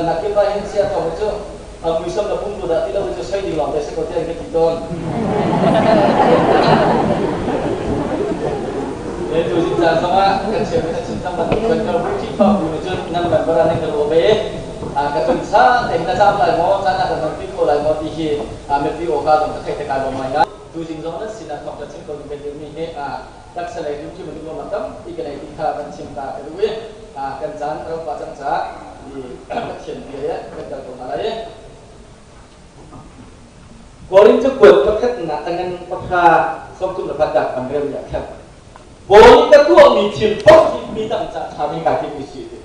Nakin pa hin sia ko cu a muisam na pum dah ti lo cu soi ding lawng te si ko tiah ka ti tawn. E tu zing caan zongah kan chim kan chim cang bantuk kan kal bu Khrihfa bu nih cun nan member ah nan ka ruah ve. Ka cun sa te na cam lai maw, caan ah kan hman pi kho lai maw ti hi mipi aw ka zong ka theih te kai lo mai na. Tu zing zong nan sinah thawng ka chim ko ding kan dirmi hi taksa lei rim cu minung lawmnak tampi ka nei ti kha kan chim ta ka duh i kan caan a rauh pah cang caah i Pathian bia he kan kal ko hna lai. Korin cakuat pakhatnak a ngan pakha sawmthum le pakhat kan rel mi ah khan Paul nih ka tuahmi thil paoh hi mi dang ca ṭha mi kai timmi si ti.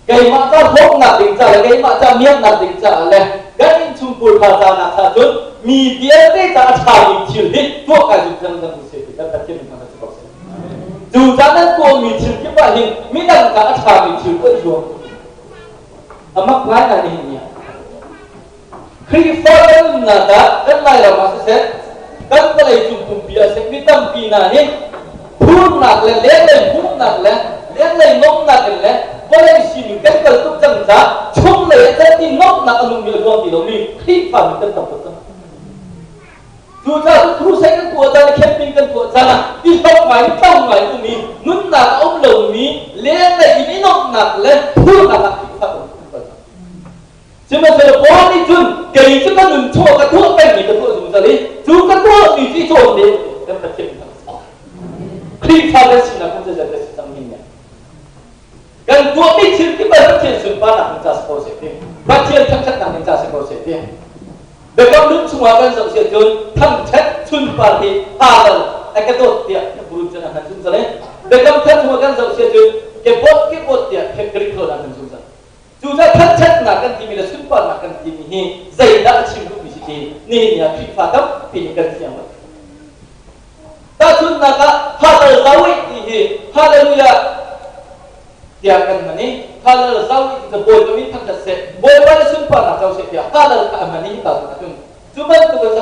Keimah ca hlawknak ding ca le keimah ca miaknak ding caah le kan innchungkhur hna ca nak kha cun mi vialte ca a ṭhami thil hi tuah kai zum cang dang si ti kan Pathian min thangṭhat si ko seh. Cu ca nan tuahmi thil kip ah hin midang ca a ṭhami thil tuah i zuam. A mak ngai ngai nihin ni ah. Khrihfa kan nunnak ah kan Lairam ah siseh, kan vawlei cung pumpi ah siseh, mi tampi hna nih phurnak le lenglei hmuhnak le lenglei nomhnak in le vawlei sining kan kal tuk cang caah chunglei ah can ti nomhnak a nungmi a luang ti lomi Khrihfa mi kan tam tuk cang. Cucaah crusade kan tuah caan le camping kan tuah caan ah i hlok ngai i tlo ngai um i nunnak a um lomi lenglei in i nomhnak le phurnak ah Khrihfa kan um kal cang. Sihmanhsehlaw Paul nih cun kei cu ka nun chuah ka tuah pengmi ka tuah zungzal i cu ka tuahmi cu i cawn ve kan Pathian in Khrihfa kan sinak kum zeizat kan si cang ning ne. Kan tuahmi thil kip ah Pathian sunparnak ning ca si ko seh ti. Pathian thangṭhatnak ning ca si ko seh ti. Biakam nun chungah kan zoh si ahcun thangṭhat sunpar hi aa a ka dawt tiah burun cun a hman zungzal i biakam thar chungah kan zoh si ahcun ke bot ke bot tiah Greek thawn an hman zungzal. Cucaah thangṭhatnak kan timi le sunparnak kan timi hi zeidah a chim duhmi si ti nihin ni ah Khrihfa tampi nih kan fiang lo. Tahchunhnak ah Halal Zawih ti hi Hallelujah tiah kan hman i Halal Zawih ti cu Bawipa min thangṭhat seh, Bawipa le sunparnak co seh tiah Halal kha a hman i hika zawn ah cun Cu bantuk in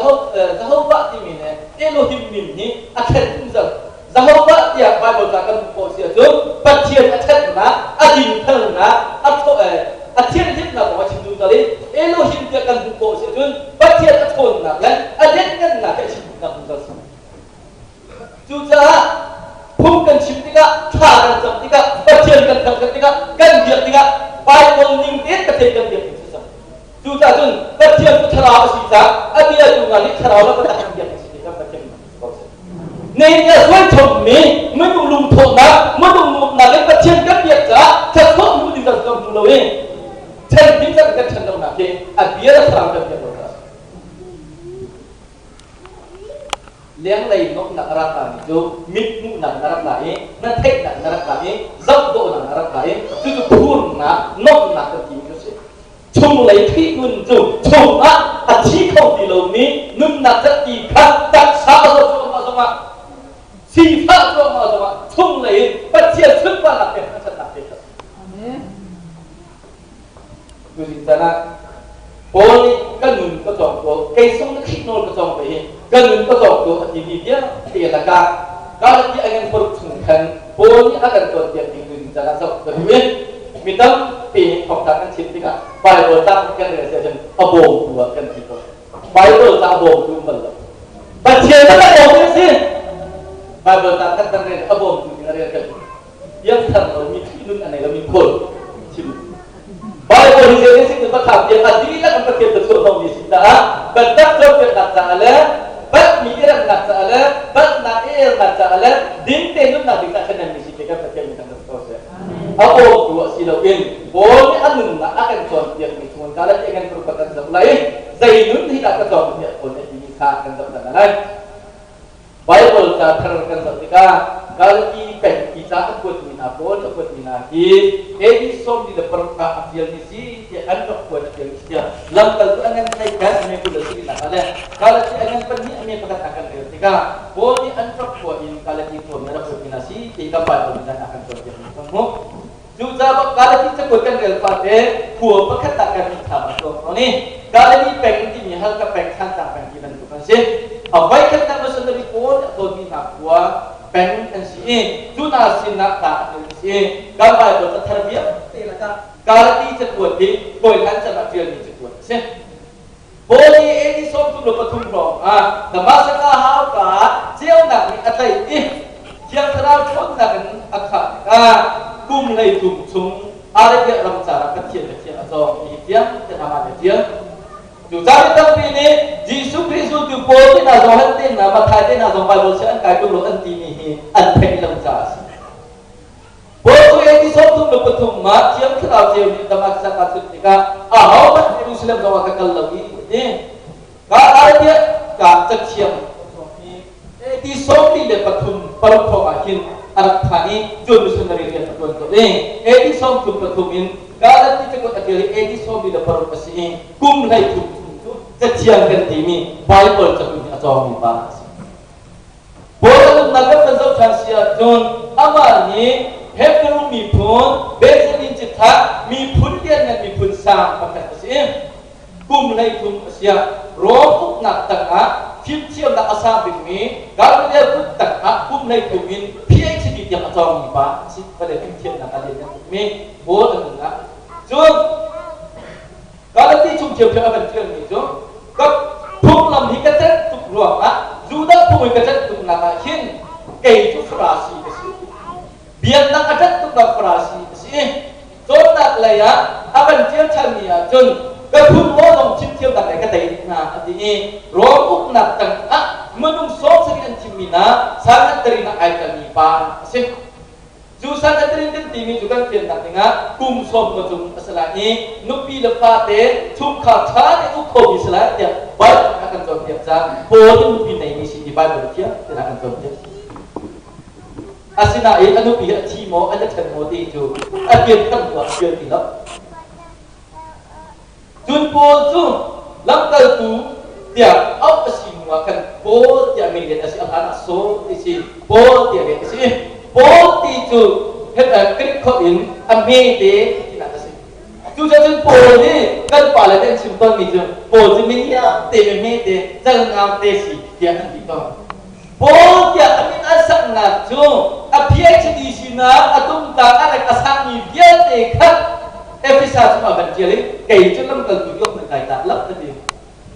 Jehovah timi le Elohim min hi a ṭhen zungzal. Jehovah tiah Baibal ca kan hmuh khawh si ahcun Pathian a ṭhatnak, a dinfelnak, a thianhlimnak kong a chim zungzal i Elohim tiah kan hmuh khawh si ahcun Pathian a ṭhawnnak le a lianngannak he a chim duhnak zungzal si. Cucaah phung kan chim tikah, thla kan cam tikah, Pathian kan thangṭhat tikah, kan biak tikah Baibal ning tein Pathian kan biak ding si Cucaah cun Pathian cu thlarau a si caah a bia tu hna nih thlarau le biatak an biak a si tikah Pathian nih ko seh. Nihin ah suaichommi minung lungthawhnak, minung nuamhnak in Pathian kan biak caah thlarau hmu ding kan hmu lo i ṭhen ding kan kan ṭhen lonak hi a bia le thlarau kan biak lo caah a si. Lenglei nuamhnak a rak lami cu mit hmuhnak na rak la i na theihnak na rak la i zohdawhnak na rak la i cucu phurnak nuamhnak kan timi cu a si. Chunglei Khrih nun cu chungah a thi kho ti lomi nunnak zati kha taksa a zawt cuahmah zongah sifah cuahmah zongah chunglei in Pathian sunparnak he thangṭhatnak pe kha. Amen. Tuzing caan ah Paul nih ka nun ka cawng ko, kei sung na Khrih nawl ka cawng ve hi ka nun ka cawng ko a timi vialte lakah Galati a ngan paruk chung khan Paul nih a kan cawnpiak ding tuzing caan ah zoh ka duh i mi tampi nih thawngtha kan chim tikah Bible ca kan rel si ahcun a bawmtu ah kan ti ko. Bible ca a bawmtu um bal lo. Pathian na kan bawmtu a si. Bible ca kan kan rel a bawmtu ding a rel kan piangthar lomi Khrih nun a nei lomi Paul chim. Bible hi zei sin patha tiang a dihlak in Pathian thluachuah hnawhmi a si caah biatak cawnpiaknak caah le palhmi i remnak caah le palhnak i elnak caah le ding te nunnak ding caah ṭhahnemmi si te kan Pathian min thangṭhat ko seh. A bawmtu ah si loin Paul nih a nunnak a kan cawnpiakmi chungin Galati kan paruk kan zoh lai i zei nun hi dah ka cawng tiah Paul nih a timi kha kan zoh hna lai. Baibal ca thar kan zoh tikah Galati peng i ca a kuatmi hna pawl a kuatmi hna hi AD 46 ah a ṭialmi si tiah an rak kuat a ṭialmi si tiah lamkaltu an ngan hlei khat a me 20 a si nak ah le Galati a ngan pahnih a me pakhat ah kan rel tikah Paul nih an rak kua in Galati khuami a rak kuatmi hna si ti kan Baibal nih a kan cawnpiakmi kan hmuh. Cucaah Galati cakuat kan rel fate khua pakhat ah kan ithlam a tuak tawn i Galati peng timi Halkha peng, Thantlang peng ti bantuk an si. A voikhatnak missionary pawl nih a tonmi hna khua peng an si i cu hna sinah ta a tel si. si. Kan Bible cathar vialte lakah Galati cakuat hi kawihlan chan ah ṭialmi cakuat a si. Paul nih AD 33 hrawng ah Damascus hauka ah ceunak nih a tlaih i Thiang Thlarau ṭhawnnak in a khah tikah kum 13 chung Arabia ramcar ah Pathian biathiang a cawng ti hi fiang tein amah nih a ṭial. Cucaah mi tampi nih Jesuh Khrih zultu pawl te hna Johan te hna Matthai te hna zong Baibal si an kai ṭung lo an timi hi an theih lo caah a si. Paul cu AD 33 ah Thiang Thlarau ceu nih Damascus ah chun tikah ahohmanh Jerusalem zongah ka kal lo i a ti. Ka Arabia ka cathiang AD 43 paruk thawng ah hin a rak phan i cun missionary rian a ṭuan ko i AD 33 in Galati cakuat a ṭial i AD 46 a si i kum 13 chung cu cathiang kan timi Bible cakuat hi a cawngmi pa a si. Paul a nunnak kan van zoh ṭhan si ahcun amah hi Hebrew miphun Benjamin cithlah miphun lianngan miphun sang pakhat a si. Kum 13 a si ah Rom uknak tangah fimthiamnak a sang bikmi Gamaliel kut tangah kum 13 in PhD tiang a cawngmi pa a si. Vale fimthiamnak a lianngan tukmi Paul a nunnak. Cun Galati chung ṭhiamṭhiam a kan ṭialmi cu ka phunglam hi ka celh tuk ruangah Judah phung hi ka celh tuknak ah hin kei cu Farasi ka si. Biaknak a ṭanh tuknak Farasi ka si. Cawnnak lei ah a kan ṭial ṭhanmi ahcun ka phung law zong chimthiamnak lei ka tei hna a ti i Rom uknak tangah minung 70 an thimmi hna Sanhedrin ah ai telmi pa a si. Cu Sanhedrin kan timi cu kan fiannak dingah kum 60 cung a si lai i nupi le fate chungkhar ṭha tein uk khomi si lai tiah Bible a kan cawnpiak caah Paul in nupi neimi si ti Bible thiam tein a kan cawnpiak. Asinain a nupi hi a thi maw an i ṭhen maw ti cu a pian tam hnu ah a pian ti lo. Cun Paul cu lamkaltu tiah auh a si hnu ah khan Paul tiah min len a si, a hlan ah Saul ti si, Paul tiah len a si. Paul ti cu Greek holh in a hmete tinak a si. Cucaah cun Paul nih kan pale nih an chim tawnmi cu Paul cu miniam te mi hmete calngam te si tiah an ti tawn. Paul tiah a min an saknak cu a PhD sinak a tumtang a rek a sangmi vialte kha Efesa chungah van ṭial i kei cu lamkaltu ti awk nan kai tlak lo ka ti.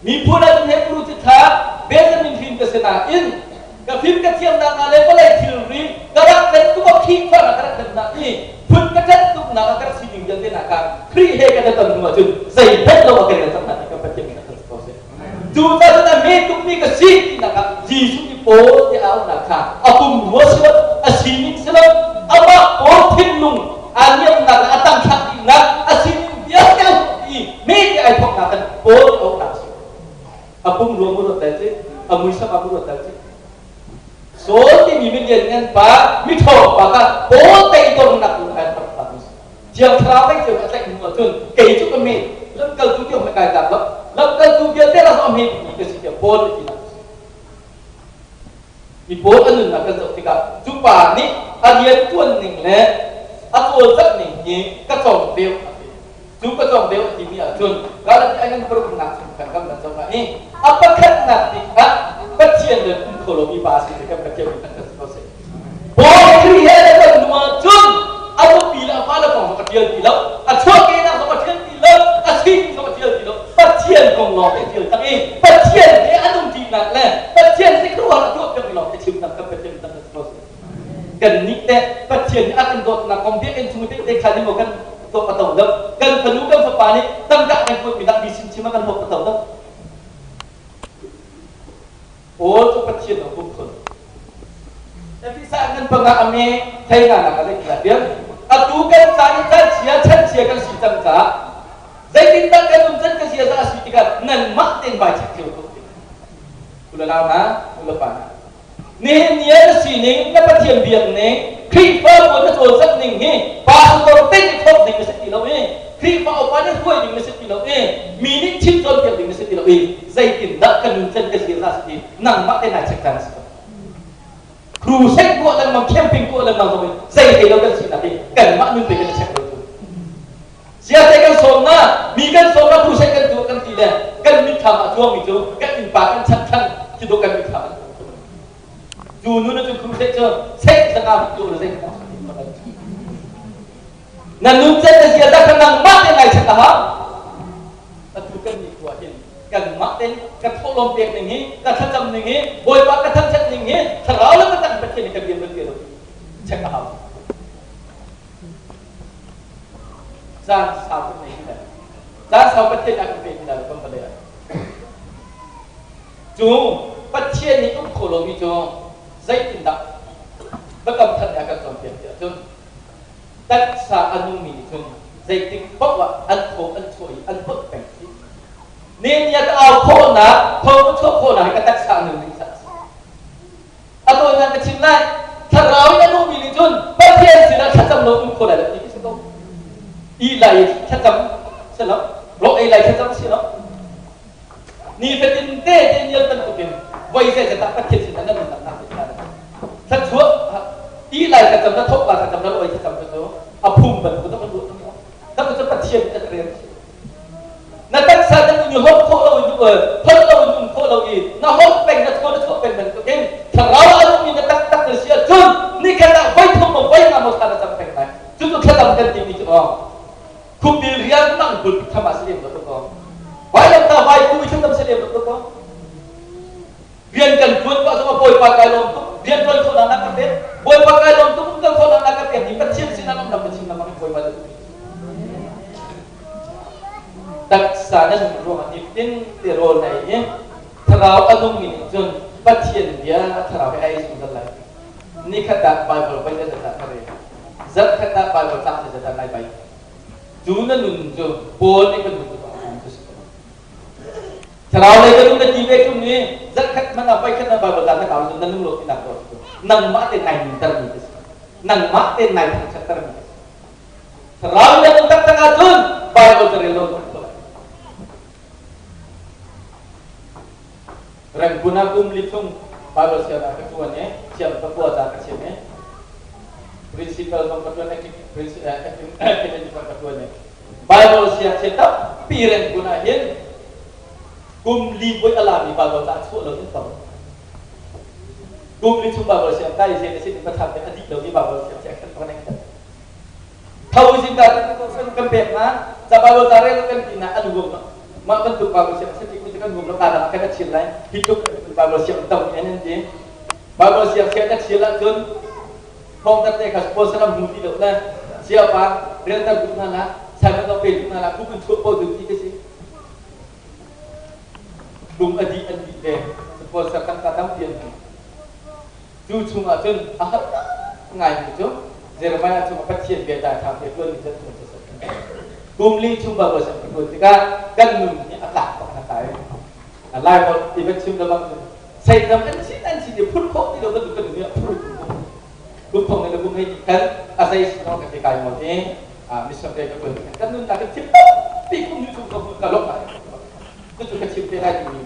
Miphun ah cun Hebrew cithlah Benjamin hrin ka si nain ka fim ka thiamnak hna le vawlei thilri ka rak len tuk a Khrihfa ka rak len hna i phun ka ṭanh tuknak ah ka rak sining vialte hna kha Khrih he kan i ton hnu ahcun zeihmanh lo a ka rel cang hna ti kan Pathian min a kan si ko seh. Cucaah cun a hme tukmi ka si tinak ah Jesuh nih Paul tiah a auhnak kha a pumrua si lo, a sining si lo, amah Paul thinlung aa niamnak le a tangthlak dihnak, a sining vialte a hmuh i hme ti ai thawknak khan Paul ti auhnak a si. A pumrua mu ruat lai ci, a muisam ah mu ruat lai ci. Saul timi mi lianngan pa, mi ṭhawng pa kha Paul teidornak in ai thawk Thiang Thlarau lei cu a tlaih hnu ahcun kei cu ka hme lamkaltu ti hme kai tlak lo lamkaltu vialte rak a hme bikmi ka si tiah Paul nih tinak a si. Mi Paul a nunnak kan zoh tikah cu pa nih a rian ṭuan ning le a cawlcangh ning hi ka cawng deuh a ti. Cu ka cawng deuh a timi ahcun Galati a ngan paruknak chung khan kan van zoh lai i a pakhatnak bik ah Pathian le um kho lomi pa a si ti kan Pathian nih kan kan si ko seh. Paul Khrih he na ton hnu ahcun a nupi le a fale kong zong a ṭial ti lo, a chuahkehnak zong a ṭial ti lo, a sining zong a ṭial ti lo. Pathian kong lawng te a ṭial cang i Pathian he a nungṭinak le Pathian nih khuaruahhar a tuahpiakmi lawng te chimnak kan Pathian nih kan si ko seh. Kannih teh Pathian nih a kan dawtnak kong biakinn chung i tehte khaan in maw kan tuah a to lo. Kan fanu kan fapa nih tangka kan kuatmi nak mi sin chim ah kan hlawt a to lo. Paul cu Pathian a hum khun. Efesa ngan panga a me thei nga nak a lek la pian. Atu kan caan i caan chia chan chia kan si cang caah zeitindah kan um can ka zia za a si tikah nanmah tein vai check cio ko. Ulanau hna, ulepa hna. Nihin ni ah na sining, na Pathian biak ning, Khrihfabu na cawlcangh ning hi pastor te nih thawk ding na si ti lo i Khrihfa upa nih hruai ding na si ti lo i mi nih chim cawnpiak ding na si ti lo i zeitindah ka nun can ka ziaza si ti nangmah te nai check caan a si ko. Crusade tuah lengmang, camping tuah lengmang zong in zei thei lo kan sinak hi kanmah nun te kan i check lo cu. Siate kan sawmnak, mi kan sawmnak crusade kan tuah kan ti le kan mitthlam ah cuangmi cu kan innpa kan chan than khi dawh kan mitthlam an cu nu na cu crusade cu seh sanga tu na zei Na nuncan na ziaza kha nangmah te ngai check a hau. Atu kan ni khua hin kanmah ten ka thawhlawm pek ning hi, ka thlacam ning hi, Bawipa ka thangṭhat ning hi thlarau le biatak Pathian nih kan rian kan lo check a hau. Caan sau kan nei ti lai. Caan sau Pathian nih a kan pe ti lai lo kan vawlei ah. Cu Pathian nih um kho lomi cu zeitindah biakam thar nih a kan cawnpiak ti ahcun taksa a nungmi nih cun zeitik paoh ah an thaw an chuah i an holh peng si. Nehemiah ka au khawhnak, thaw ka chuah khawhnak hi ka taksa a nun ding a si. A tawinak ka chim lai, thlarau in a nungmi nih cun Pathian sinah thlacam lo um kho lai lo ti khi si ko. I lai thlacam si lo, rawl ei lai thlacam si lo. Nifatin te Daniel bantukin voi zeizat ah Pathian sinah na nunnak naa pek lai. Thluachuah ti lai thlacam na thawk la thlacam na rawi thlacam cu a phung bantuk na kan ruah tung na cu Pathian kan rian si. Na taksa na nun i holh khawh lo in holh lo in um khawh lo i na holh peng na thaw na chuah peng bantukin thlarau a nungmi na taktak na si ahcun nikhat ah voi thum maw voi nga maw thla na cam peng lai. Cucu thlacam kan timi cu aw Khupbil riangmang pulpit tham ah si lem lo ko. Vailam ta vai ku i thlacam si lem lo ko. Rian kan tuan pah zong ah Bawipa kai lawm tuk, rian tuan khawhnak na ka pek. Bawipa kai lawm tuk, umkal khawhnak na ka pek ni Pathian sinah lawmnak na chim lengmang i Bawipa na duh. Taksa na nun ruangah nitin te rawl na ei i thlarau a nungmi nih cun Pathian bia thlarau he a ei zungzal lai. Nikhat ah Bible voi zeizat dah ka rel? Zarhkhat ah Bible cang zeizat dah nai bai? Cu na nun cu Paul nih kan nun cu cu si ko. Thlarau lei ka nun na ti ve ṭung i zarhkhat hmanh ah voikhat na Bible caan na kau cun na nung lo tinak ko cu nangmah te nai nunter mi ka si. Nangmah te nai thangṭhatter mi ka si. Thlarau na nun taktak ahcun Bible ka rel lo ko. Rangoon ah kum li chung Bible sianginn ka ṭuan i siang ka kua ca ka chim i principal zong ka ṭuan acting manager ka ṭuan i Bible siangchia tampi Rangoon ah hin kum li voi a lami Bible ca chuah lo in tam. Kum li chung Bible siang kai zen a sin patham te a dih lo mi Bible siangchia khan ka neng Tho zingka kan pek hna ca Bible ca rel kan ti na an huam lo mah bantuk Bible siang a si kan huam lo ka dang kan a chil lai hi tluk Bible siang tam ni an ti Bible siang siang a chil ahcun thong tat te kha sponsor am hmu ti lo le sia pa rel tar duh hna la Simon dong pe duh hna la kum in chuah po dun ti ka si kum a dih an dih ve sponsor tangka tampi an hmu Cu chungah cun a har ngaimi cu Jeremiah chungah Pathian bia daithlang te ṭuanmi cu an si. Kum li chung Bible siang ka ṭuan tikah kan nun hi a tlak bak na kai. Laiholh ti van chim lengmang cun Satan an sin an sin i phur khawh ti lo bantuk kan nun hi a phur kum thong le kum hei ti khan a zei si ka ti kai maw ti mission te ka ṭuan tikhan kan nunnak in thil tampi kum li chung ka ka lawmh lai. Cucu ka chim te lai timi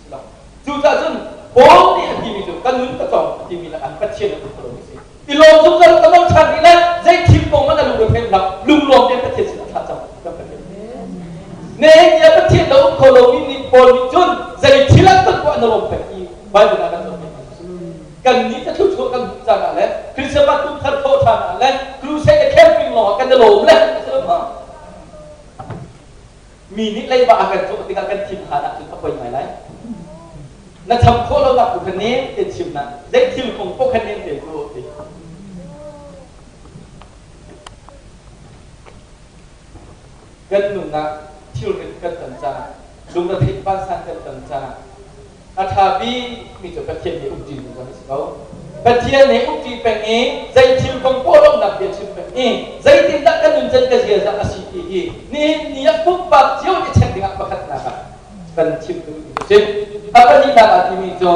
si lo. Cucaah cun Paul nih a timi cu ka nun ka cawng a timi lakah Pathian a kut a si. I lawm zungzal ka nong ṭhan rih lai zei thil kong man a lung a phen hlah lunglawm tein Pathian sin a thlah cang kan Pathian. Nehemiah Pathian lo um kho lomi nih Paul nih cun zei thil an ton poah na lawm peng i Bible ah kan cawnpiak kan nih ka thluachuah kan hmuh caan ah le Christmas kum thar thawh ṭhan ah le crusade le camping lawng ah kan i lawm le a si lo maw? Mi nih leiba a kan cawh tikah kan thinhan ahcun a poi ngai lai. Na cham khawh lonak tu kha nem tein chim na zei thil kong paoh kha nem tein tuah ti. Kan nunnak thilrit kan ton caah lungretheih vansan kan ton caah A ṭha bikmi cu Pathian he umṭi zungzal a si ko. Pathian he umṭi peng i zei thil kong poah lawmhnak bia chim peng i zeitindah kan nuncan ka ziaza a si ti hi nihin ni ah pumpak cio i check dingah pakhatnak ah kan chim duhmi cu si. A pahnihnak ah timi cu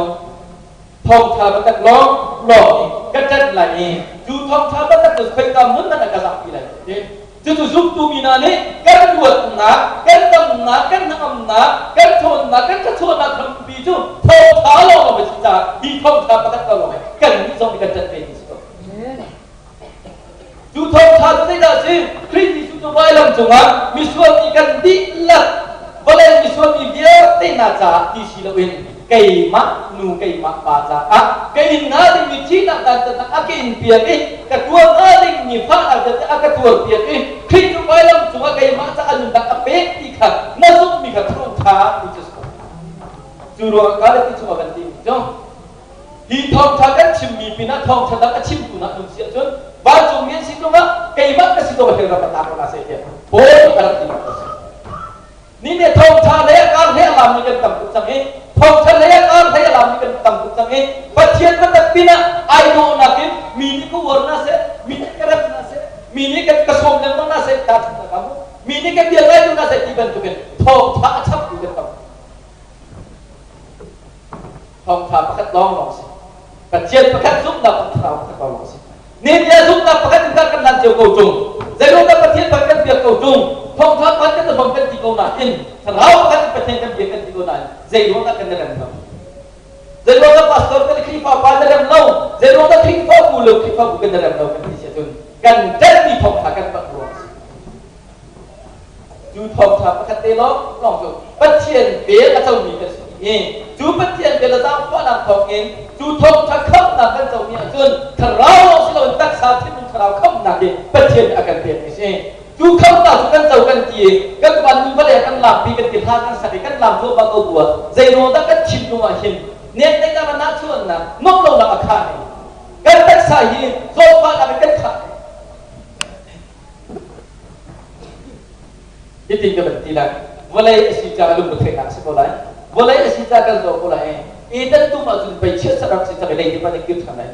thawngṭha biatak lawng lawng i ka ṭanh lai i cu thawngṭha biatak cu khoika hmun hmanh ah ka zahpi lai ti. Cucu zumtu mi hna nih kan luatnak, kan damnak, kan hnangamnak, kan ṭhawnnak, kan thluachuahnak hrampi cu thawngṭha lawng a si caah hi thawngṭha pakhat ko lawng hi kannih zong nih kan ṭanh ve ti si ko. Cu thawngṭha cu zeidah a si? Khrih Jesuh cu vailam cungah misual mi kan dihlak vawlei misual mi vialte hna caah ti si loin Keimah nu keimah pa caah ka in hnga dingmi thihnak dantatnak a ka in piak i ka tuar hnga dingmi fahnak vialte a ka tuar piak i Khrih cu vailam cungah keimah caah nunnak a pek ti kha na zumhmi kha thawngṭha ti cu a si ko. Cu ruangah Galati chungah kan timi cu hi thawngṭha kan chimmi pinah thawngṭha dang a chimtu hna an si ahcun vancungmi an si ṭung ah keimah ka si ko hell ram a tlak ko hna seh tiah Paul nih a rak timi a si. Ni nih thawngṭha lei a kar hlei a lammi kan tam tuk cang i thawngṭha lei a kar hlei a lammi kan tam tuk cang i Pathian biatak pinah ai dawhnak in mi nih ka uar hna seh, mi nih ka rem hna seh, mi nih kan ka sawm lengmang hna seh, tahchunhnak ah mu, mi nih ka bia ngai duh hna seh ti bantukin thawngṭha a chaptu kan tam. Thawngṭha pakhat lawnglawng si. Pathian pakhat zumhnak thlarau pakhat lawnglawng si. Ninia zumhnak pakhat in kan lan cio ko ṭung. Zeiruangdah Pathian pakhat kan biak ko ṭung. Thawngṭha pakhat kan hrawm kan ti ko nain thlarau pakhat in Pathian kan biak kan ti ko nain zeiruangdah kan rem lo. Zeiruangdah pastor kan Khrihfa pa na rem lo. Zeiruangdah Khrihfabu le Khrihfabu kan rem lo kan ti si ahcun kan ṭanhmi thawngṭha kan palh ruang a si. Cu thawngṭha pakhat te lawng lawng cu Pathian vel a comi kan si i cu Pathian vel a zaangfahnak thawngin cu thawngṭha khamhnak kan comi ahcun thlarau lawng si loin taksa thinlung thlarau khamhnak hi Pathian nih a kan pekmi a si. Cu khamhnak cu kan co kan ti i kan van vawlei ah kan lampi kan ti hla kan sak i kan lam cuahmah ko bu ah zeiruang dah kan thinlung ah hin nekneihnak le nahchuahnak nuamh lonak a khah i kan taksa hi zawtfahnak in kan khah. Hitin ka van ti lai. Vawlei a si caah lungretheihnak a si ko lai. Vawlei a si caah kan zaw ko lai. Eden dum ahcun pei chiatserh rak si cang i lei pa nih kir ṭhan lai.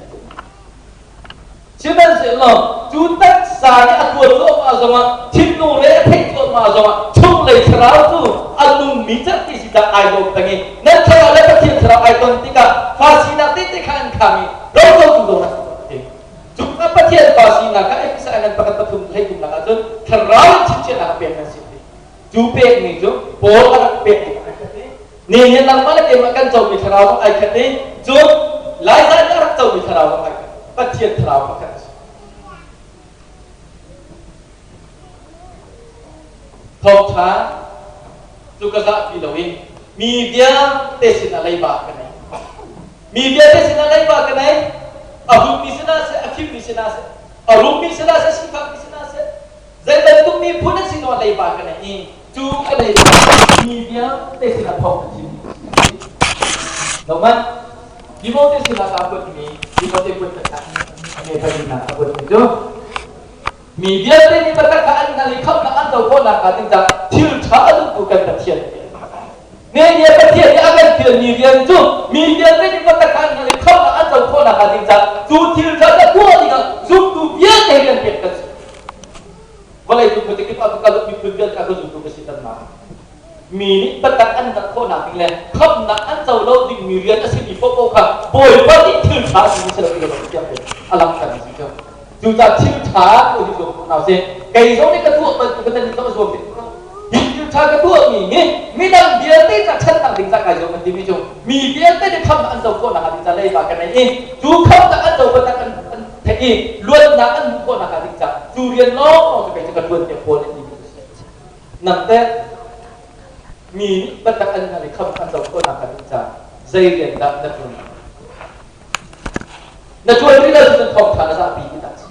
Sihmanhsehlaw cu taksa nih a tuar cuahmah zongah thinlung le a theih cuahmah zongah chunglei thlarau cu a nungmi cerhti si caah ai lawm peng i nan thlarau le Pathian thlarau ai ton tikah fa sinak tehte kha an kham i rocotu zong an si. Cungah Pathian pa sinak kha Efesa ngan pakhat pathum hleithumnak ahcun thlarau in chimchiahnak a pek nan si ti. Cu pekmi cu Paul a rak pek mi ai khat i nihin nangmah le keimah kan comi thlarau zong ai khat i cun Laiza nih a rak comi thlarau zong ai khat. Pathian thlarau pakhat a si. Thawngṭha cu ka zahpi loin mi vialte sinah leiba ka nei. Mi vialte sinah leiba ka nei. A hutmi sinah seh, a fimmi sinah seh, a rummi sinah seh, sifakmi sinah seh, zei bantuk miphun an si zongah leiba ka nei i cu ka leiba mi vialte sinah thawng ka chim. Zohmanh, Timote sinah kaa kuatmi, Timote kuat ka a me palinak a kuatmi cu Mi vialte nih biatak kha an hngalh i khamhnak an co khawh nakhnga ding caah thil ṭha a duhtu kan Pathian Nehemiah Pathian nih a kan fialmi rian cu mi vialte nih biatak kha an hngalh i khamhnak an co khawh nakhnga ding caah cu thil ṭha kha tuah dingah zumtu vialte rian pek kan si. Vawlei cung khuazakip ah ka kal miphun vialte a ka zumtu ka si tannak. Mi nih biatak an hngalh khawhnak ding le khamhnak an co lo dingmi rian a simi paohpaoh kha Bawipa nih thil ṭha a simi si lo ti lo thiam tein a langhter a si cu. Cucaah thil ṭha tu hi zuam hna usih. Kei zong nih ka tuah bantuk in nan zong zuam ve ko. Hi thil ṭha ka tuahmi hi midang vialte ca ṭhatnak ding ca kai zuam an timi cu mi vialte nih khamnak an co khawhnak ding ca leiba ka nei i cu khamnak an co bantuk an an theih i luatnak an hmuh khawhnak ding ca cu rian lawng cu kei cu ka ṭuan tiah Paul nih timi cu si. Nang teh mi nih biatak an hngalh i khamnak an co khawhnak ding ca zei rian dah na ṭuan? Na ṭuan rih lo cun thawngṭha na zahpi ti tak si.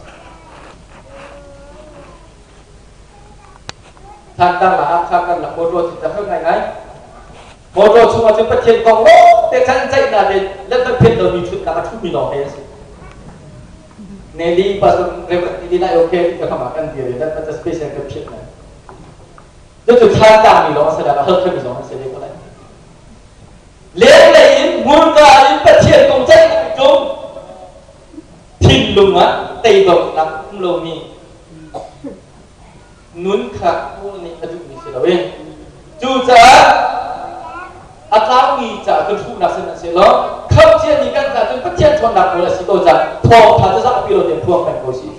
Thantlang la Hakha kan la motor cu ta ngai ngai. Motor chungah cun Pathian kong lawng te chan ceih na te let van phen lomi ṭhutnak a ṭhumi lawng te an si. Nelly pastor Reverend Nelly lai okay ka khama kan dir i let van special kan phiat na. Cucu Thantlang mi lawng a si la, Halkha mi zong an si ve ko lai. Lenglei in hmurka in Pathian kong ceihnak cu thinlung ah teidornak um lomi nun kha Paul nih a duhmi si loin cucaah a tlangmi caah cun hruhnak sihmanhsehlaw khamhciami kan caah cun Pathian ṭhawnnak nawl a si ko caah thawngṭha cu zahpi lo tein phuang peng ko si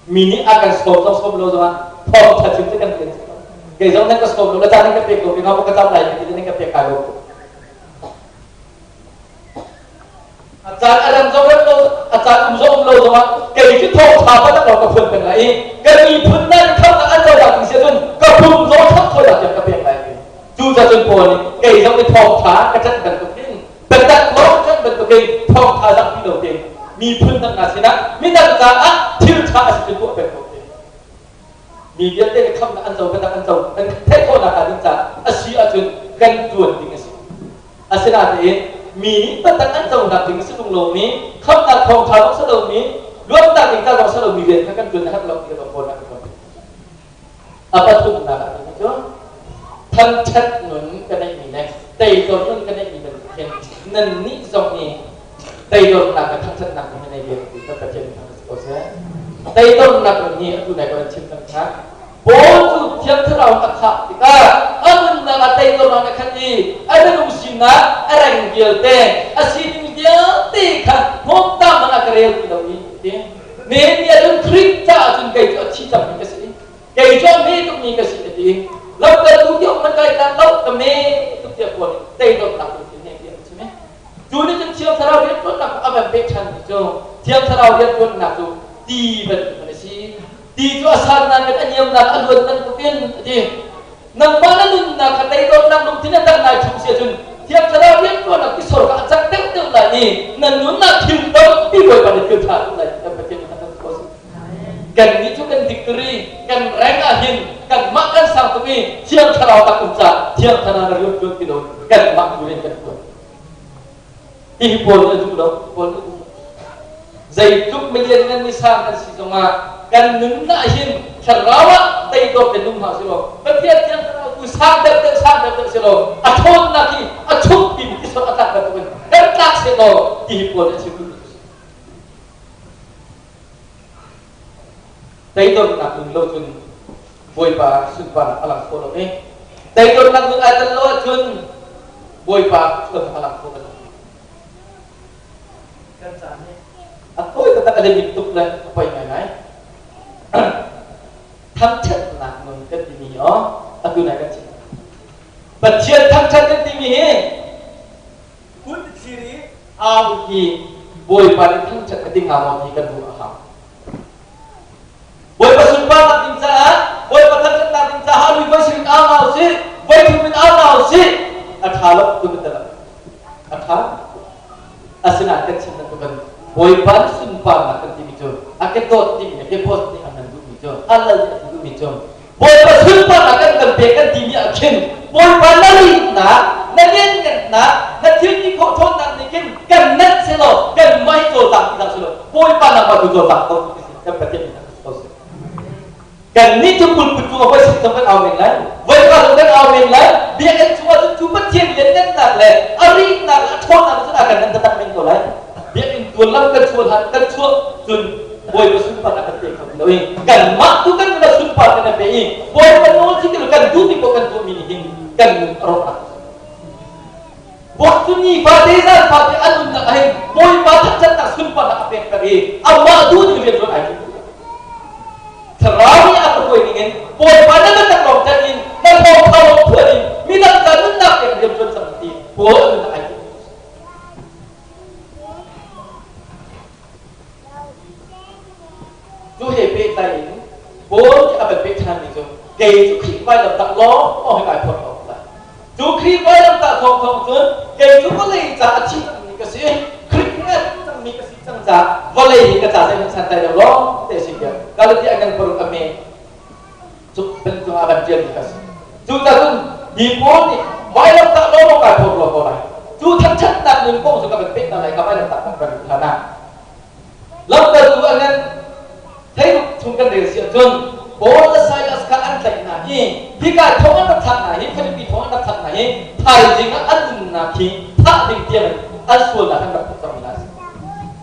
mi nih a kan sawm zong sawm lo zongah thawngṭha chim cu kan rian si ko kei zong nan ka sawm lo na caan nan ka pek ko ka ka cam lai ti nan ka pek kai lo a caan a ram zong ram lo a caan um zong um lo zongah kei cu thawngṭha pa tak ka phun peng lai i kan miphun nan khamnak an co dah ti si ahcun ka pum zong khamh thawi dah tiang ka pek lai ti cu cun Paul nih kei zong nih thawngṭha ka ṭanh bantukin biatak lawng ṭanh bantukin thawngṭha zangpi lo tein miphun dang hna sinah midang caah thil ṭha a si cu tuah peng ko te. Mi vialte nih khamhnak an co, biatak an co, an theih khawhnak hnga ding caah a si ahcun kan ṭuan ding a si. Asinain mi nih biatak an conak ding a si tung lomi, khamhnak thawngṭha zong si lomi, luatnak ding ca zong si lomi rian kha kan ṭuan a herh lo ti ka pawl ah kan ruah. A pathumnak ah timi cu thangṭhat nun ka neihmi le teidor nun ka neihmi bantuk hin nannih zong nih teidornak le thangṭhatnak nun hi nei ve ti kan Pathian nih thangṭhat si ko seh. Teidornak nun hi atu nai kan chim cang kha. Paul cu Thiang Thlarau a khah tikah a nunnak ah teidornak a khat i a minung sinak a reng vialte a sining vialte kha hnawmtam man a ka rel ti lo i ti. Nihin ni ahcun Khrih caah cun kei cu a thi cangmi ka si. Kei cu a hme tukmi ka si a ti. Lamkaltu ti awk hmanh kai tlak lo, ka me tuk tiah Paul nih teidornak lungthin he tiah a chim i cu nih cun Thiang Thlarau rianṭuannak a van pek ṭhanmi cu Thiang Thlarau rianṭuannak cu ti bantuk an si. Ti cu a sannak in a niamnak a luan bantukin a ti. Nangmah na nunnak kha teidornak lungthin a dang nai ṭhum si ahcun Thiang Thlarau rianṭuannak tisor kha a cak deuhdeuh lai i na nunnak thil tampi Bawipa nih thil ṭha tuk lai ti kan Pathian nih kan ko si. Kannih cu kan victory kan rank ah hin kanmah kan sang tuk i Thiang Thlarau tak um caah Thiang Thlarau na rian ṭuan ti lo kanmah tu rian kan ṭuan. Hihi Paul nih a duh lo. Paul nih a duh lo. Zeitluk milian ngan mi sang kan si zongah kan nunnak hin thlarau ah teidor tein nung hna sih law Pathian thiang thlarau tu sang deuh deuh sang deuh deuh sih law a ṭhawnnak hi a chung timi tisor a tlak bantukin kan tlak seh law ti hi Paul nih a chim duhmi cu si. Teidornak nun lo cun Bawipa sunparnak a lang kho lo i teidornak nun ai tel lo ahcun Bawipa ṭhawnnak a lang kho lo. Kan caan hi a tawi taktak a limit tuk le a poi ngaingai. Thangṭhatnak nun kan timi hi aw atu nai kan chim. Pathian thangṭhat kan timi hi kun thlir i au hi Bawipa nih thangṭhat a ti hnga maw ti kan ruah a hau. Bawipa sunparnak ding caah Bawipa thangṭhatnak ding caah lui voi sirin au hna usih, voi thum in au hna usih. A ṭha lo tu kan a ṭha. Asinain kan chim bantukin Bawipa nih sunparnak kan timi cu a ke dawt timi le ke post nih an nan duhmi cu a lal nih a ti duhmi cu Bawipa sunparnak kan kan pek kan timi ah khin Bawipa na rihnak, na lianngannak, na thil ti khawh ṭhawnnak nih khin kan nanh selaw kan mah hi cawlcang ti hlah selaw Bawipa nangmah tu cawlcang ko ti si kan Pathian nih ko si. Kannih cu pulpit cungah voi sin kan au men lai, voi ka zong kan au men lai, biakinn chungah cun cu Pathian lianngannak le a rihnak le a ṭhawnnak cun a kan nan taktak men ko lai. Biakinn tuan lam kan chuah hlan kan chuah cun Bawipa sunparnak kan pe kho ti lo i kanmah tu kan nun ah sunpar kan pe i Bawipa nawl si ti lo kan duhmi paoh kan tuahmi nih hin kan nun a rawk Bawi cu ni fate zan fate a nunnak ah hin Bawipa thangṭhatnak sunparnak a pek peng i amah duh ning rian ṭuan ai tim. Thlarau nih a ka hruai ning in Bawipa na biatak lawng ṭanh in na thawngṭha lawng phuan in midang ca nunnak pek rian ṭuan cang ti Paul a nunnak ai tim. Cu he pehtlai in Paul nih a van peh ṭhanmi cu kei cu Khrih vailamtah lawng hi kai phorh ko lai. Cu Khrih vailamtah thawngthawng cun kei cu vawlei ca a thi cangmi ka si. Khrih ngat cangmi ka si cang caah vawlei hi ka ca zeihmanh santlai lo lawng te a si tiah Galatia ngan paruk a me cu bantuk ah van ṭialmi ka si. Cucaah cun hi Paul nih vailamtah lawlaw kai phorh lo ko lai. Cu thangṭhatnak nun kong cu ka van peh hna lai ka vailamtah kong kan hlan ah. Lamkaltu a ngan theiruk chung kan rel si ahcun Paul le Silas kha an tlaih hna i hika thong an rak thlak hna hi Filipi thong an rak thlak hna hi thaizing ah an nunnak hi thah ding tiang in an sualnak an rak tuk cang hna.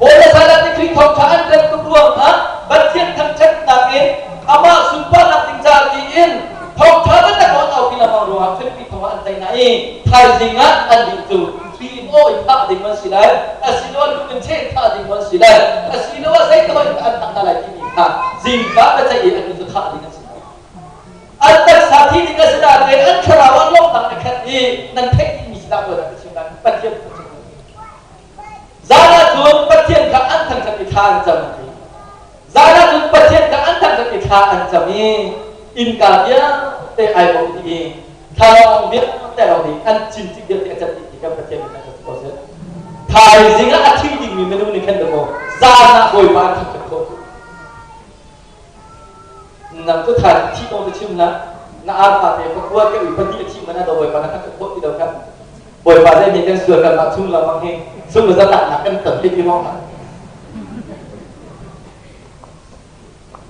Paul le Silas nih Khrih thawngṭha an rel tuk ruangah Pathian thangṭhatnak in amah sunparnak ding caah tiin thawngṭha biatak an aupi lengmang ruangah Filipi thong ah an tlaih hna i thaizing ah an ding cu thli in aw in thah ding an si lai asiloah lung in cheh thah ding an si lai asiloah zeitluk in an thah hna lai timi kha zingka biaceih i an cu thah ding an si lai. An taksa thi ding a si nain an thlarau ah lawmhnak a khat i nan theih dihmi si dah ka chim lai Pathian ka chim. Zan ah cun Pathian kha an thangṭhat i thla an cam ti. Zan ah cun Pathian kha an thangṭhat i thla an cam i innka vialte ai bawh dih i thlalangawng vialte te lo ding an cin cik vialte a cat dih ti kan Pathian nih kan ko seh. Thaizing ah a thi dingmi minung nih khan dakaw zan ah Bawipa an thangṭhat khawh. Nang cu thaizing thi kong te chim hlah. Na arpa te pakua ke ui pahnih a thi man ah do Bawipa na thangṭhat khawh ti lo kha. Bawipa zei nih kan sual kan mah chung lengmang hi sung zatlaknak kan ton hei ti hawng hlah.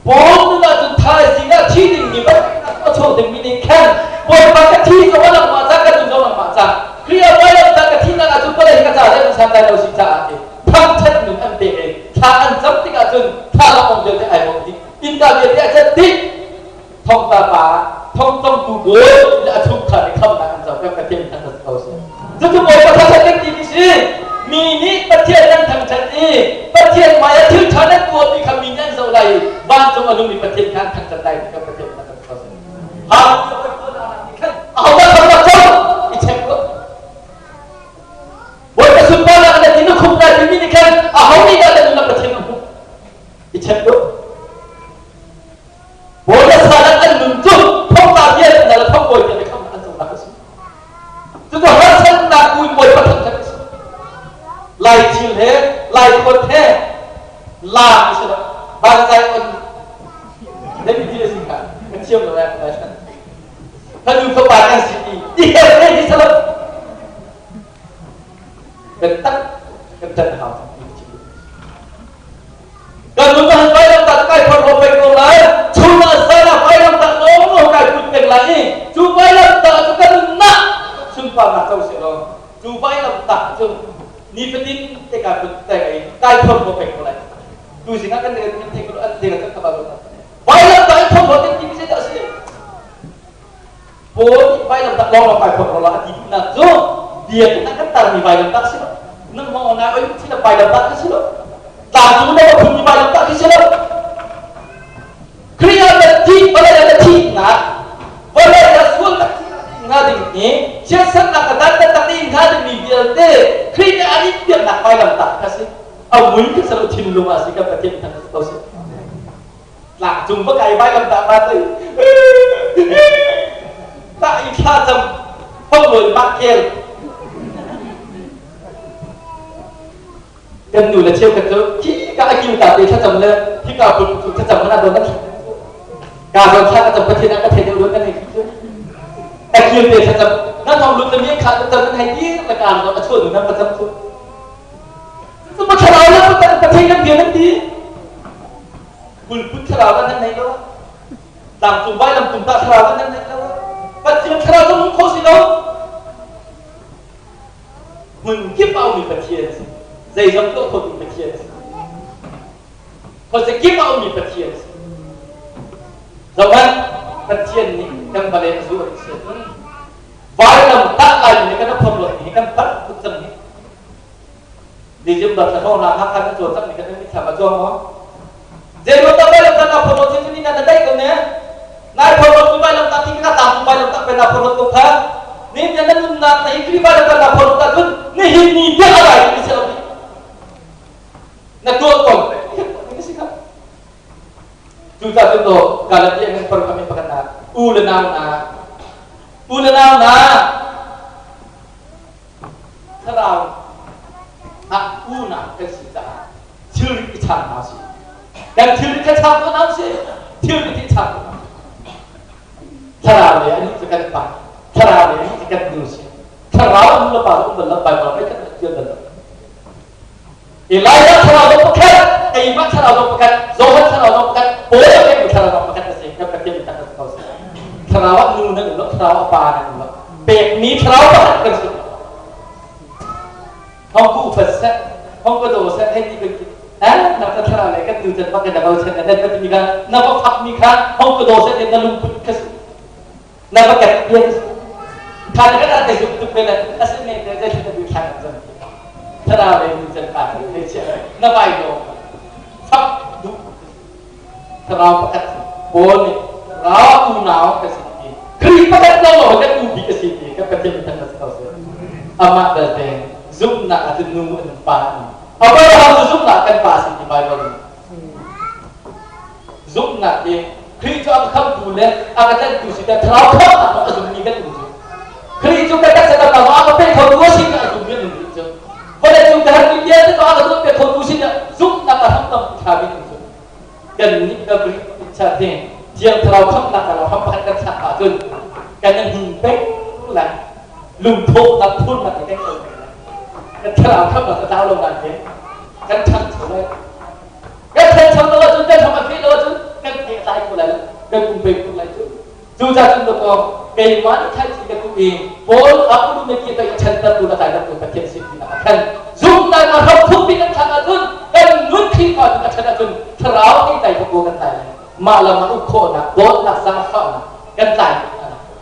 Paul nun ahcun thaizing ah thi dingmi bantuk a chuak dingmi nih khan Bawipa ka thi zong a langmah cang ka nun zong langmah cang Khrih ah vailam tah ka thihnak ahcun vawlei hi ka ca zeihmanh santlai lo si caah ti thangṭhat nun an pek i thla an cam tikah cun thla lawmh vialte ai bawmh dih innka vialte a cat dih thongtla pa thongtongtu bawi le a chungkhar nih khamnak an co kan Pathian thangṭhat ko seh. Cucu Bawipa thangṭhat kan timi si. Mi nih Pathian nan thangṭhat i Pathian hmai ah thil ṭha nan tuahmi kha mi nih an zoh lai i vancung a nungmi Pathian kha an thangṭhat lai ti kan Pathian thangṭhat ko seh. Hallelujah Bawipa nih khan ahodah thangṭhat co i check tuah. Bawipa sunparnak na ti na khum lai timi nih khan aho nih dah na nunnak Pathian a hmuh i check tuah. Bawi le salan an nun cu thongtla vialte hna le thongbawi vialte khamnak an conak a si. Cucu harsatnak buin Bawipa thangṭhat a si. Lai thil he, lai khawt he, laam a si lo. Banzai on deputy a si kha ka thiam lo eh lai shan. Fanu fapa kan si i i her he hi sa lo. Kan tak kan ṭan hau cang ti chim. Kan nun ah vailam tak kai phor ho peng ko lai. Chun ah zan ah vailam tak lawng lawng kai put peng lai i cu vailam tak cu kan nunnak sunparnak co seh law cu vailam tak cu nifatin te kai put peng i kai phor ho peng ko lai. Tu zing ah kan kan thei ko an thei kan khabal ko. Vailam tak in phor ho ti mi zei dah a si? Paul nih vailamtah lawnglawng kai phorh lo a ti duhnak cu biakinn ah kan tarmi vailamtah si lo. Nangmah na oi thi na vailamtah khi si lo. Tlangcung na phunmi vailamtah khi si lo. Khrih ah na thih vawlei ah na thihnak vawlei ah sualnak hnga ding hi chiatsernak a dan taktak in hnga dingmi vialte Khrih nih an in piaknak vailamtah kha si. A mui khi si lo thinlung ah si kan Pathian thang ko si. Tlangcung va kai vailamtah pa te tah i thla cam phonglawi mah kel kan nu le cheukhat cu khi ka a kil ta te thlacam le khi ka put cu thlacam mana don nan ka zon thla ka cam pathian ah ka thei deuh don nan hei cu a kil te thlacam nan hong lut le mi kha cam nan hei dir le ka don a chuah nu nan pacam cu cu ma thlarau le pathian kan bia nan ti Pulput thlarau kan nan nei lo. Tlangcung vailam tung ta thlarau kan nan nei lo. Pathian thlarau cu hung kho si lo. Hmun kip a ummi Pathian a si. Zeizong tuah khotu Pathian a si. Khuaza kip a ummi Pathian a si. Zohhmanh Pathian nih kan vale a zuh a si ahcun vailam tah lai mi kan phorh lo hi kan palh tuk cang hi. December thla hrawng hna Hakha kan cawl cang ni kan mitthlam a cuang maw? Zeiruang dah vailam tah naa phorhlawt chin ni na na daih ko ne? Nai phorhlawt mi vailam tah khi ka tlang vailam tah pe naa phorhlawt ko kha. Ni na na nunnak na hi Khrih vailam tah naa phorhlawt ahcun nihin ni tiang a rai mi si lo Na tuah tawn pe si kha. Cucaah cun to Galatia ngan paruk kami pakhat na u le nau na u le nau na Thlarau ah unau kan si caah thilrit i chang hna usih. Kan thilrit kha chang ko hna usih. Thilrit i chang ko hna usih. Thlarau le anih cu kan pa, thlarau le anih cu kan nu si. Thlarau nu le pa um bal lo, Baibal pei kan tial bal lo. Elijah thlarau zong pakhat, keimah thlarau zong pakhat, Johan thlarau zong pakhat, Paul a pekmi thlarau zong pakhat a si. Kan Pathian nih tak ko si. Thlarau ah nu nan um lo, thlarau ah pa nan um lo. Pekmi thlarau pakhat kan si. Hong ku upat seh, hong ka daw seh, hei ti kan ki. Eh, na ka thlarau le kan nu chan bak na bo chan na nan ti mi kha, na va fak mi kha, hong ka daw seh na lungput kha si. Na va ket bia ka si. Tha na kan ate zuk tuk ve le asine te zei thla na thla kan zam. Thlarau le nu chan pa kan thei chia na vai lo. Fak duh thlarau pakhat Paul nih thlarau unau ka si ti Khrih pakhat lo lo kan u bik a si ti kan Pathian thang ko si. Amah belte zumhnak ah cun nu an pa an Abraham cu zumhnak kan pa si ti Bible nih. Zumhnak hi Khrih cu a ka khamhtu le a ka tlanhtu si tiah thlarau khamhnak a zummi kan um cu. Khrih cu kan taksa tam a ka pe kho tu a si tiah a zummi an um rih cu. Vawlei cung ka herhmi vialte cu a ka tuahpiak kho tu si tiah zumhnak a hram tampi ṭhami an um. Kannih ka Khrih hi Thiang Thlarau khamhnak a hram pakhat kan thlak ahcun kan i hnin peng lai. Lungthawhnak phurnak i kan kal peng lai. Kan thlarau khamhnak a tlau lo nain hin kan ṭhangcho lai. Kan ṭhancho lo ahcun kan hram a feh lo ahcun kan thei a tlai kho lai lo. Kan um peng ko lai cu. Cucaah cun dawkaw keimah nih thlaici ka tuh i Paul a ulu na ti i ṭhantertu le tlaitertu Pathian sin ti a khan zumhnak a hram thukpi kan thlak ahcun kan nun Khrihfa cu a ṭhan ahcun thlarau ei tlai ko kan tlai lai. Mah lam ah uk khawhnak, dawtnak, zaangfahnak kan tlai.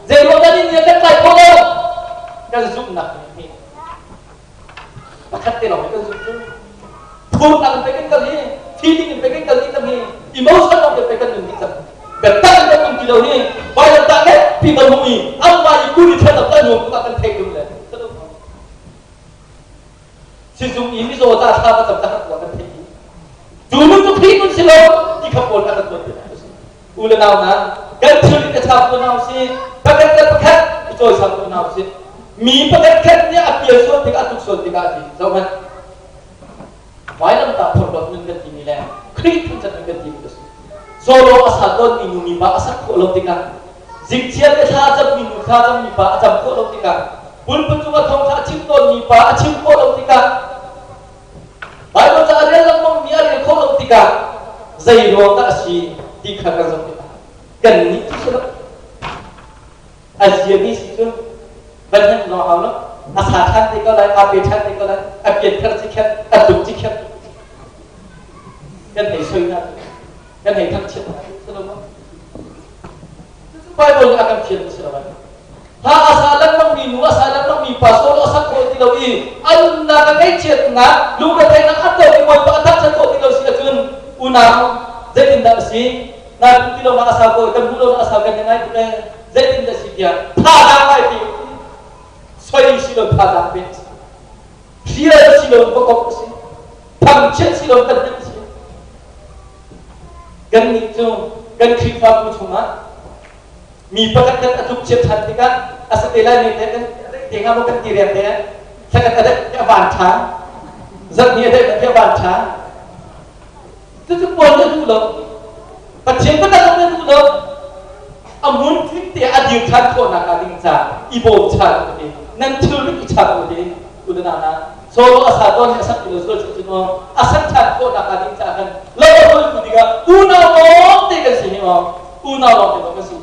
Zei ruang dah nih kan tlai khawh lo? Kan zumhnak nih pakhat te lawng kan zumh cu phurnak in pei kan kal hi feeling in pei kan kal dih cang hi emotion lawng in pei kan nun dih cang biatak in kan um ti lo hi vailam tah le pi ban hmu i amah i kuri thlan ta nuam tuk ah kan theih dum le sizung i mizaw ca thla ka cam ta kan theih cu nun cu Khrih nun si lo ti kha pawl kha kan tuan ti u le nau hna kan thil in a chap ko hna usih pakhat le pakhat i cawisang ko hna usih. Mi pakhat khat nih a pial sual tikah, a tuk sual tikah ti zohhmanh, vailamtah phorhlawt nun kan timi le Khrih thangṭhat nun kan timi ka si. Solo a sa tawn mi nu mi pa a sak khawh lo tikah, zingchiat te thla a cam mi nu thla cam mi pa a cam khawh lo tikah, pulput cung a thawngṭha a chim tawn mi pa a chim khawh lo tikah, Baibal ca a rel lengmang mi a rel khawh lo tikah zei ruang dah a si ti kha kan zoh tikah kannih cu si lo. A ziami si cu van hnemh zong hau lo. A sa ṭhan te ko lai, aa pe ṭhan te ko lai, a pianthar cikhet, a tluk cikhet. Kan hei soi hna, kan hei thangchiat hna, si lo maw? Cucu Baibal nih a kan fial mi si lo. Hla a sa lengmang mi nu, a sa lengmang mi pa solo a sak khawh ti lo i a nunnak a ngaihchiatnak, lungretheihnak a ton i Bawipa a thangṭhat khawh ti lo si ahcun unau zeitindah a si? Na hmu ti lo na a sau ko, kan hmu lo na a sau kan ngai tuk ee. Zeitindah si tiah thazaang ngai pe soi si lo thazaang pe si. Hrial si lo va kop si. Thangchiat si lo kan hnemh si. Kannih cu kan Khrihfabu chungah mi pakhat khat a tlukchiat ṭhan tikah a si te lai mi te kan te hnga maw kan ti riang te thlakhat a daih a van ṭha, zarhni a daih a van ṭha. Cucu Paul nih a duh lo, Pathian biatak nih a duh lo. A mun tling te a dir ṭhan khawhnak hnga ding ca i bawm chan u ti, nan thilrit i chan u ti. Unana solo a sa tawn hi a sak ti lo sual cu maw a sak ṭhan khawhnak hnga ding caah khan lo a ṭuantu tikah unau lawng te kan si hi maw, unau lawng te maw kan si.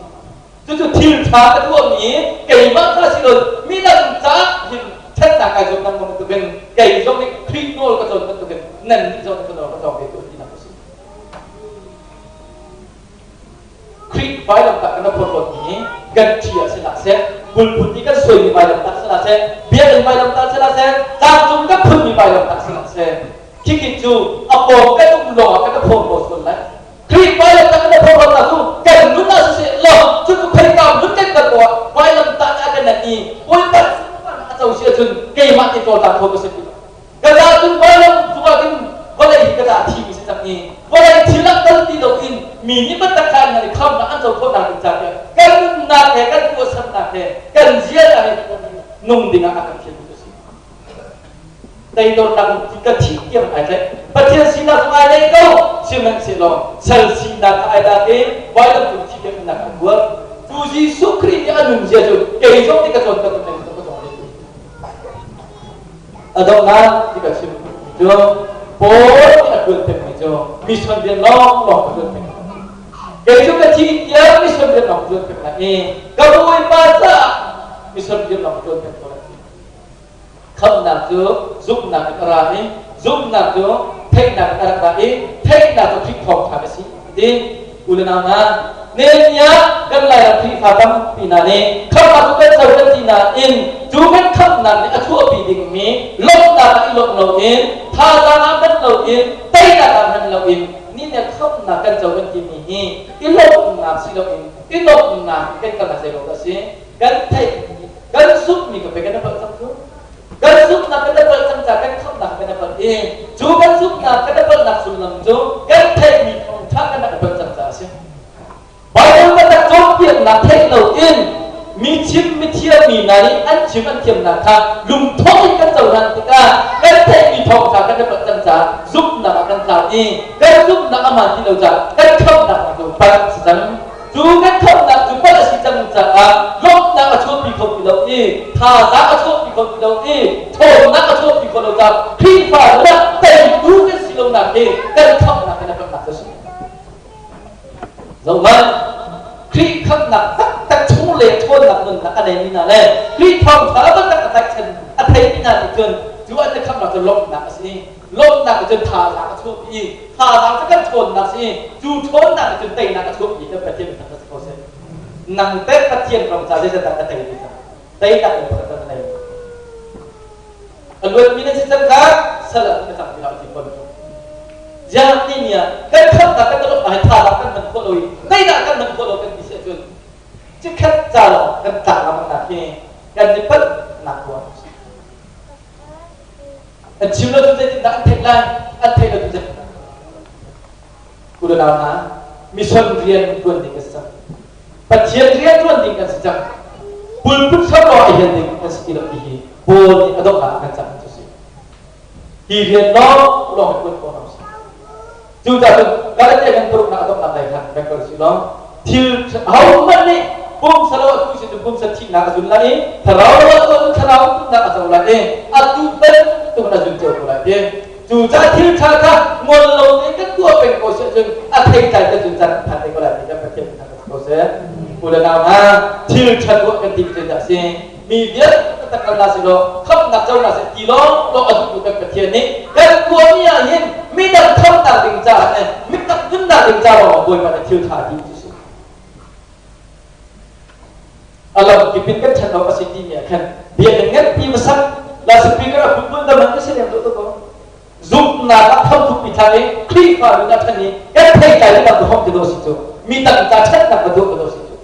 Cucu thil ṭha ka tuahmi keimah kha si lo, midang caah hin ṭhatnak kai zuam lengmang bantukin kei zong nih Khrih nawl ka cawn bantukin nannih zong nih ka nawl ka cawng ve ko tinak a si. Khrih vailamtah kan phorhlawtmi hi kan ṭhi ah si hlah seh, pulput i kan suaimi vailamtah si hlah seh, biakinn vailamtah si hlah seh, tlangcung kan phunmi vailamtah si hlah seh, khikhi cu a pawng kan um lawngah kan phorhlaw sual lai. Khrih vailamtah kan phorhlawtnak cu kan nun ah siseh law cu khoika nun kan kal poah vailamtah nih a kan nanh i Bawipa a co si ahcun keimah te cawlcang kho ka si ti. Ka ca cun vailam cungah khin vawlei hi ka ca a thimi si cang i vawlei thil ah kal ti loin mi nih biatak kha an i khamnak an co khawhnak ding ca tiah kan nunnak he kan tuahsernak he kan ziaza he nung dingah a kan fialmi cu a si. Teidornak ka thih tiang ai tlaih. Pathian sinak zong ai neih ko, sihmanhsehlaw sal sinak kha ai lak i vailam cung thih tiang innak an buat. Tu Jesuh Khrih nih a nunzia cu kei zong nih ka cawn bantuk nan ka cawng ve. A donghnak ti ka chim cu Paul nih a ṭuan pengmi cu mission rian lawnglawng a ṭuan peng. Kei cu ka thi tiang mission rian lawng ṭuan peng lai i ka Bawipa caah mission rian lawng ṭuan peng ko lai. Khamhnak cu zumhnak in a ra i zumhnak cu theihnak in a rak ra i theihnak cu Khrih thawngṭha a si ti. U le nau hna, Nehemiah kan Lairam Khrihfa tampi hna nih khamhnak cu kan co kan ti nain cu kan khamhnak nih a chuahpi dingmi lawmhnak ah i lawmh loin, thazaang ah hman loin, teinak ah hman loin ni nih khamhnak kan co kan timi hi i lawmhnak si loin i lawmhnak kan kal zei lo a si. Kan theihmi, kan zumhmi ka pe kan i palh cang cu. Kan zumhnak kan i palh cang ca kan khamhnak kan i palh i cu kan zumhnak kan i palhnak sullam cu kan theihmi thawngṭha kan rak i palh cang caah a si. Bible biatak cawnpiaknak theih loin Mi chim mi thiam mi hna nih an chim an thiamnak kha lungthawh in kan cohlan tikah kan theihmi thawngṭha kan i palh cang caah zumhnak ah kan tla i kan zumhnak a hmaan ti lo caah kan khamhnak cu palh a si cang. Cu kan khamhnak cu palh a si cang caah lawmhnak a chuahpi kho ti lo i thazaang a chuahpi kho ti lo i ṭhawnnak a chuahpi kho lo caah Khrihfa rak teitu kan si lonak hi kan khamhnak in a palhnak cu a si. Zohhmanh, Khrih khamhnak taktak chung le ṭhawnnak nunnak a neimi hna le Khrih thawngṭha taktak a tlaihchan a theimi hna nih cun cu an i khamhnak cu lawmhnak a si. Lawmhnak nih cun thazaang a chuahpi i thazaang cu kan ṭhawnnak a si i cu ṭhawnnak nih cun teinak a chuahpi kan Pathian thang si ko seh. Nang teh Pathian ram ca zeizat dah na tei ve cang? Teinak in pakhat na nei. A luatmi nan si cang kha sal ah na cang ti hlah ti fawn. Ziah ti ni ah kan khamnak kan lawmhnak hi thazaang kan hman khawh lo i zeidah kan hman khawh lo kan ti si ahcun chikkhat ca lawng kan tlak lengmangnak hi kan i palhnak ruang a si. An chim lo cu zeitindah an theih lai? An theih lo cu zeitindah? U le nau hna, mission rian ṭuan ding kan si cang. Pathian rian ṭuan ding kan si cang. Pulput hram a hian ding kan si ti lo ti hi Paul nih a donghnak a kan cah cu si. Hi rian lawng lawng hi ṭuan khawh hna usih. Cucaah cun Galatia kan paruknak a donghnak lei khan kan kal usih law thil ahohmanh nih pumsa lo a tu sin pumsa thihnak a zun lai i thlarau lo a tu ahcun thlarau nunnak a co lai i atu bantuk in a zun cio ko lai ti. Cucaah thil ṭha kha ngol lo tein kan tuah peng ko si ahcun a theitlai kan zun caan phan te ko lai ti kan Pathian nih kan ko seh. U le nau hna, thil ṭha tuah kan tim cu dah si? Mi vialte tak kan la si law khamhnak co na seh ti lawng lawng a duhtu kan Pathian nih kan tuahmi ah hin midang khamhnak ding caah le midang nunnak ding ca lawng Bawipa nih thil ṭha ti cu si. A lamkip in kan ṭhan awk a si timi ah khan biakinn nganpi va sak loudspeaker a phunphun dam an si lem dawh tuk zumhnak ah thamthuk mi thla i Khrihfa nun a ṭhan i kan theitlai le dang hom ti dawh si cu mi dang ca ṭhatnak va tuah ka dawh si cu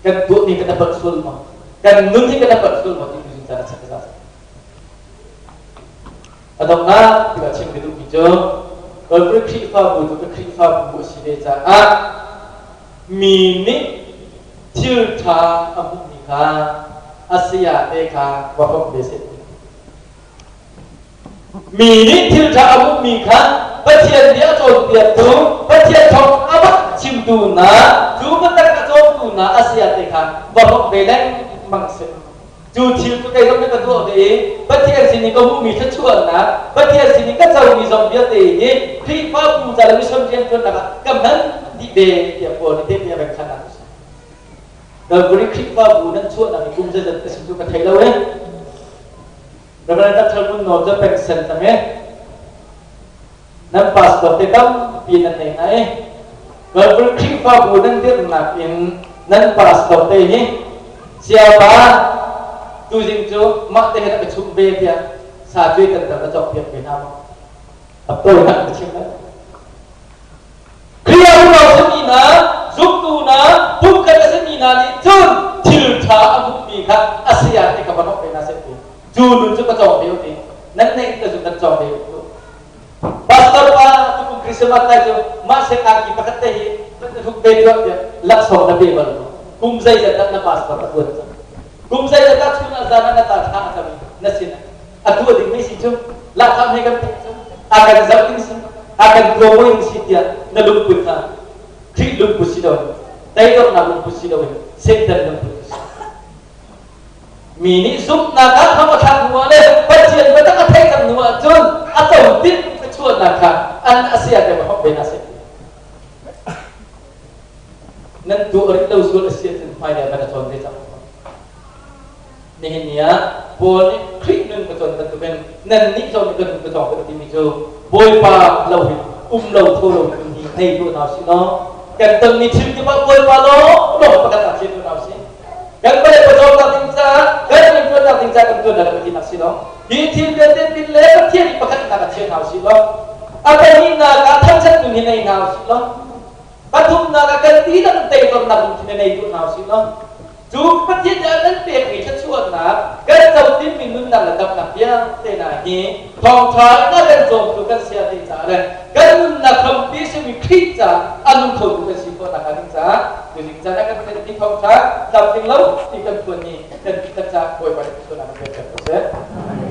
kan tuahmi kan i palh sual maw kan nun hi kan i palh sual maw ti tu caan a chak za a donghnak tikah chim ka duhmi cu Calvary Khrihfabu cu ka Khrihfabu a si ve caah mi nih thil ṭha a hmuhmi kha a saya te kha va hrawmh ve seh. Mi nih thil ṭha a hmuhmi kha Pathian bia a cawnpiaktu, Pathian thawng a bak chimtu hna, cu biatak a cawmtu hna a saya te kha va hrawmh ve lengmang seh. Cu thil cu kei zong nih ka tuah ve i Pathian sin i ka hmuhmi thluachuahnak, Pathian sin i ka comi zong vialte hi Khrihfabu ca le mission rianṭuannak ah ka hman dih ve tiah Paul nih tehte a pekchanhnak a si. Calvary Khrihfabu nan chuahnak i kum zeizat ka si cu ka thei lo e. Reverend Dr. Ngun Nawl cu pension cang e. Nan pastor te tampi nan nei hna i Bible Khrihfabu nan dirhnak in nan pastor te hi siapa tuzing cu mah te hin a ka chumh ve tiah sa cuai kan na cawk piak ve hna maw? A tawinak ka chim lai. Khrih ah unau simi hna, zumtu hna, pumkhat a simi hna nih cun thil ṭha a hmuhmi kha a saya te ka va hnawh ve hna seh ti. Cu nun cu ka cawng ve u ti. Nan neih ka zun nan cawng ve u. Pastor pa tukum Christmas lai cu mah seng angki pakhat te hi hruk ve tuah tiah laksawng na pe bal maw? Kum zeizat dah na pastor a tuan cang? Kum zeizat dah chun ah zan ah na ta thla a cam i na sin a tuah ding mei si cu lahkhah he kan pek cu a kan zoh ding si a kan tuamuai ding si tiah na lungput kha Khrih lungput si loin teidornak lungput si loin Satan lungput si. Mi nih zumhnak ah kham a thlak hnu ah le Pathian biatak a theih cang hnu ah cun a co tinh thluachuahnak kha an a sia te va ve hna seh. Nan tuah rih lo sual a si ahcun hmailei ah van a cawn ve cang. Nihin ni ah Paul nih Khrih nun ka cawn bantukin nannih zong nih ka nun ka cawng ve timi cu Bawipa lo hin um lo tho lo nun hi nei tuah hna usih law kan tonmi thil kip ah Bawipa lawng lawng pakhat ah chia tuah hna usih. Kan vawlei pawcawmnak ding caah kan rianṭuannak ding caah kan tuan lo tinak si lo. Hi thil vialte pin le Pathian i pakhatnak ah chia hna usih law a pahnihnak ah thangṭhat nun hi nei hna usih law pathumnak ah kan ti dang teidornak lungthin hi nei tuah hna usih law cu Pathian nih a kan pekmi thluachuahnak kan cotinmi nunnak le damnak vialte hna hi thawngṭha in a kan cawmtu kan sia te caah le kan nunnak hrampi hrampi a simi Khrih ca a nung khotu kan si khawh nakhnga ding caah tuzing caan ah kan theih ti thawngṭha tlamtling lo ti kan phuan ni kan kan caah Bawipa nih thluachuahnak kan pek ko seh.